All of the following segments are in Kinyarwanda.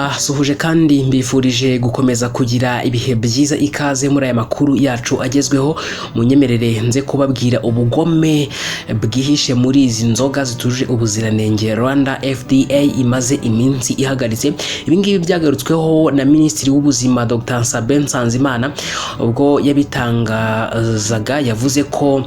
Ndabasuhuje kandi mbifurije gukomeza kugira ibihe byiza. Ikaze muri aya makuru yacu agezweho. Munyemerere nze kubabwira ubugome bwihishe muri izi nzoga zitujuje ubuziranenge Rwanda FDA imaze iminsi ihagaritse. Ibi ngibi byagarutsweho na Minisitiri w'Ubuzima Dr Sabin Nsanzimana ubwo yabitangazaga. Yavuze ko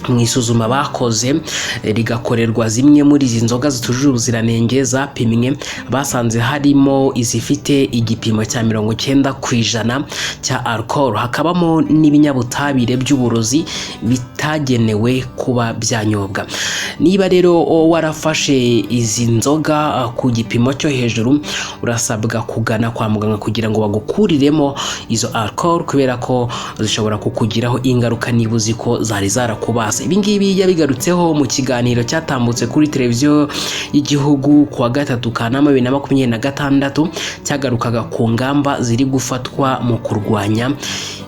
mu isuzuma bakoze, rigakorerwa zimwe muri izi nzoga zitujuje ubuziranenge zapimwe, basanze harimo izifite igipimo cya 90% cya alcohol, hakabamo n'ibinyabutabire by'uburozi bitagenewe kuba byanyobwa. Niba rero warafashe izi nzoga ku gipimo cyo hejuru, urasabwa kugana kwa muganga kugira ngo bagukuriremo izo alcohol, kubera ko zishobora kukugiraho ingaruka niba uzi ko zari zarakubase. Ibi ngibi yabigarutseho mu kiganiro cyatambutse kuri televiziyo y'igihugu ku wa 3 Kanama 2026, cyagarukaga ku ngamba ziri gufatwa mu kurwanya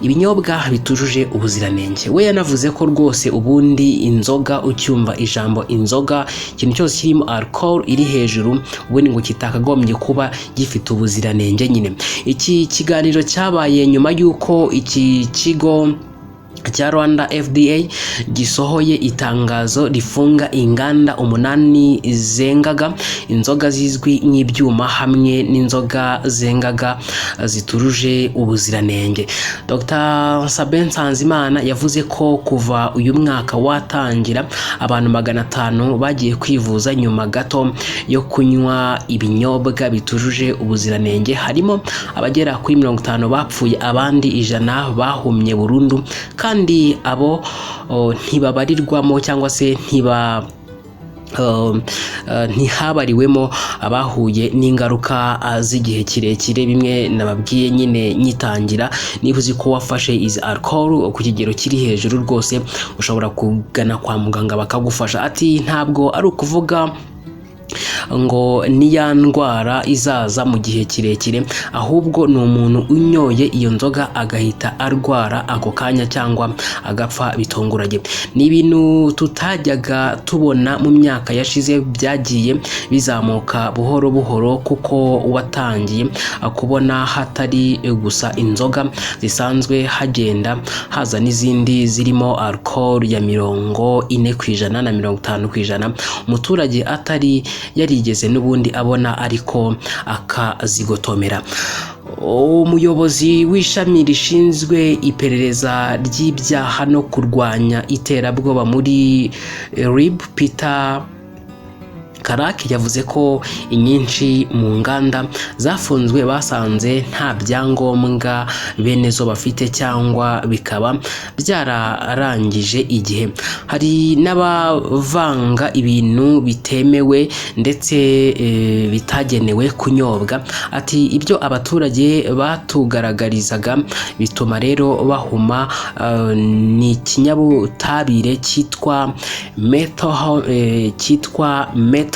ibinyobwa bitujuje ubuziranenge. We yanavuze ko rwose ubundi inzoga, ucyumva ijambo inzoga, ikintu cyose kirimo alcohol iri hejuru, ubundi ngo kitakagombye kuba gifite ubuziranenge nyine. Iki kiganiro cyabaye nyuma y'uko iki kigo cya Rwanda FDA gisohoye itangazo rifunga inganda umunani zengaga inzoga zizwi nk'ibyuma hamwe n'inzoga zengaga zitujuje ubuziranenge. Dr Sabin Nsanzimana yavuze ko kuva uyu mwaka watangira, abantu 500 bagiye kwivuza nyuma gato yo kunywa ibinyobwa bitujuje ubuziranenge, harimo abagera kuri 50 bapfuye, abandi 100 bahumye burundu, kandi abo ntibabarirwamo cyangwa se ntihabariwemo abahuye n'ingaruka z'igihe kirekire. Bimwe nababwiye nyine nyitangira, niba uzi ko wafashe izi alcohol ku kigero kiri hejuru, rwose ushobora kugana kwa muganga bakagufasha. Ati: "Ntabwo ari ukuvuga ngo ni ya ndwara izaza mu gihe kirekire, ahubwo ni umuntu unyoye iyo nzoga agahita arwara ako kanya cyangwa agapfa bitunguranye. Ni ibintu tutajyaga tubona mu myaka yashize, byagiye bizamuka buhoro buhoro, kuko watangiye kubona hatari gusa inzoga zisanzwe, hagenda haza n'izindi zirimo alcohol ya 40% na 50%, umuturage atari yarigeze n'ubundi abona, ariko akazigotomera." Umuyobozi w'ishami rishinzwe iperereza ry'ibyaha no kurwanya iterabwoba muri RIB, Peter Karake, yavuze ko inyinshi mu nganda zafunzwe basanze nta byangombwa bene zo bafite cyangwa bikaba byararangije igihe. Hari n'abavanga ibintu bitemewe ndetse bitagenewe kunyobwa. Ati: "Ibyo abaturage batugaragarizaga bituma rero bahuma ni ikinyabutabire cyitwa methanol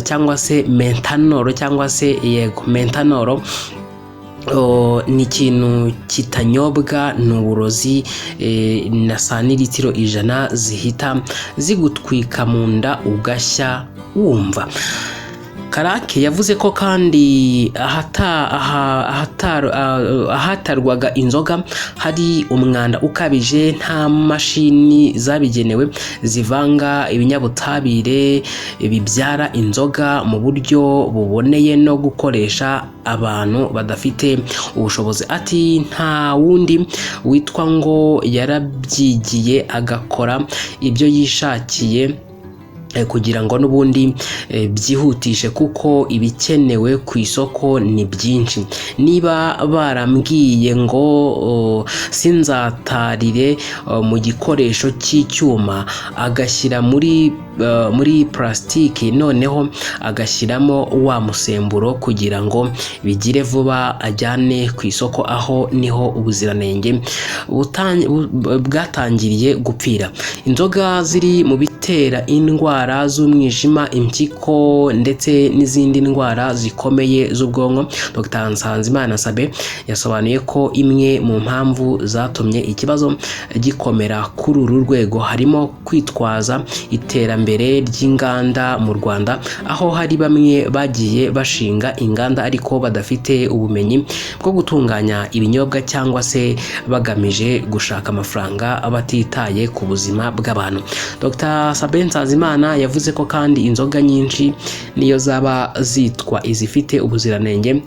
cyangwa se methanol cyangwa se, yego, methanol. Ni ikintu kitanyobwa, ni uburozi, na santiritiro 100 zihita zigutwika mu nda ugashya wumva." Karake yavuze ko kandi ahatarwaga inzoga hari umwanda ukabije, nta mashini zabigenewe zivanga ibinyabutabire bibyara inzoga mu buryo buboneye, no gukoresha abantu badafite ubushobozi. Ati: "Nta wundi witwa ngo yarabyigiye agakora ibyo yishakiye kugira ngo n'ubundi byihutishe, kuko ibikenewe ku isoko ni byinshi. Niba barambwiye ngo sinzatarire mu gikoresho cy'icyuma, agashyira muri purasitiki, noneho agashyiramo wa musemburo kugira ngo bigire vuba ajyane ku isoko, aho niho ubuziranenge bwatangiriye gupfira." Inzoga ziri mu bitera indwara z'umwijima, impyiko ndetse n'izindi ndwara zikomeye z'ubwonko. Dr Nsanzimana Sabe yasobanuye ko imwe mu mpamvu zatumye ikibazo gikomera kuri uru rwego harimo kwitwaza iterambere. iterambere ry'inganda mu Rwanda, aho hari bamwe bagiye bashinga inganda ariko badafite ubumenyi bwo gutunganya ibinyobwa cyangwa se bagamije gushaka amafaranga batitaye ku buzima bw'abantu. Dr Sabin Nsanzimana yavuze ko kandi inzoga nyinshi niyo zaba zitwa izifite ubuziranenge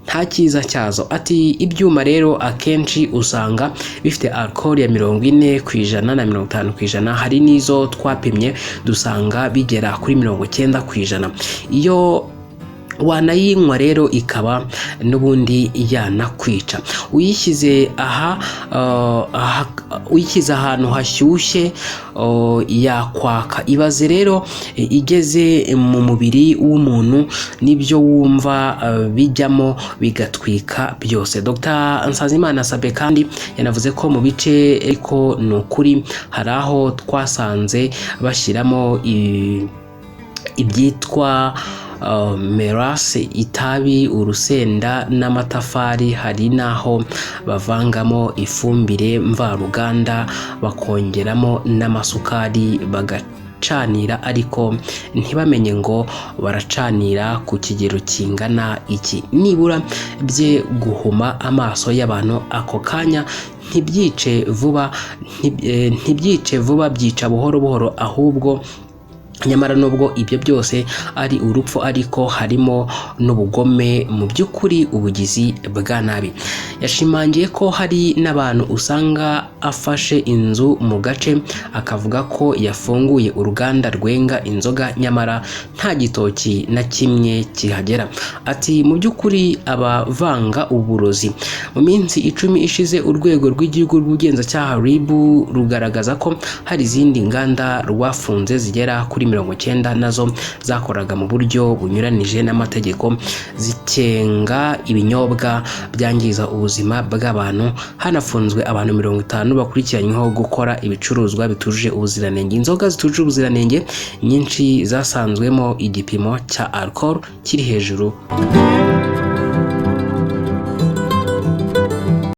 nta cyiza cyazo. Ati ibyuma rero akenshi usanga bifite alcohol ya 40% na 50%, hari n'izo twapimye dusanga bigera kuri 90%. Iyo wanayinywa rero ikaba n'ubundi yanakwica. Uyishyize aha, uyishyize ahantu hashyushye yakwaka. Ibaze rero igeze mu mubiri w'umuntu, nibyo wumva bijyamo bigatwika byose. Dr Nsanzimana Sabin kandi yanavuze ko mu bice, ariko ni ukuri, hari aho twasanze bashyiramo ibyitwa merasse, itabi, urusenda n'amatafari. Hari n'aho bavangamo ifumbire mvaruganda, bakongeramo n'amasukari, bagacanira ariko ntibamenye ngo baracanira ku kigero kingana iki, nibura bye guhuma amaso y'abantu ako kanya, ntibyice vuba, ntibyice vuba, byica buhoro buhoro ahubwo. Nyamara nubwo ibyo byose ari urupfu, ariko harimo n'ubugome, mu by'ukuri ubugizi bwa nabi. Yashimangiye ko hari n'abantu usanga afashe inzu mu gace akavuga ko yafunguye uruganda rwenga inzoga, nyamara nta gitoki na kimwe kihagera. Ati mu by'ukuri abavanga uburozi. Mu minsi 10 ishize, urwego rw'igihugu rw'ubugenzacyaha RIB rugaragaza ko hari izindi nganda rwafunze zigera kuri 90, nazo zakoraga mu buryo bunyuranije n'amategeko, zikenga ibinyobwa byangiza ubuzima bw'abantu. Hanafunzwe abantu 50 bakurikiranyweho gukora ibicuruzwa bitujuje ubuziranenge. Inzoga zitujuje ubuziranenge nyinshi zasanzwemo igipimo cya alcohol kiri hejuru.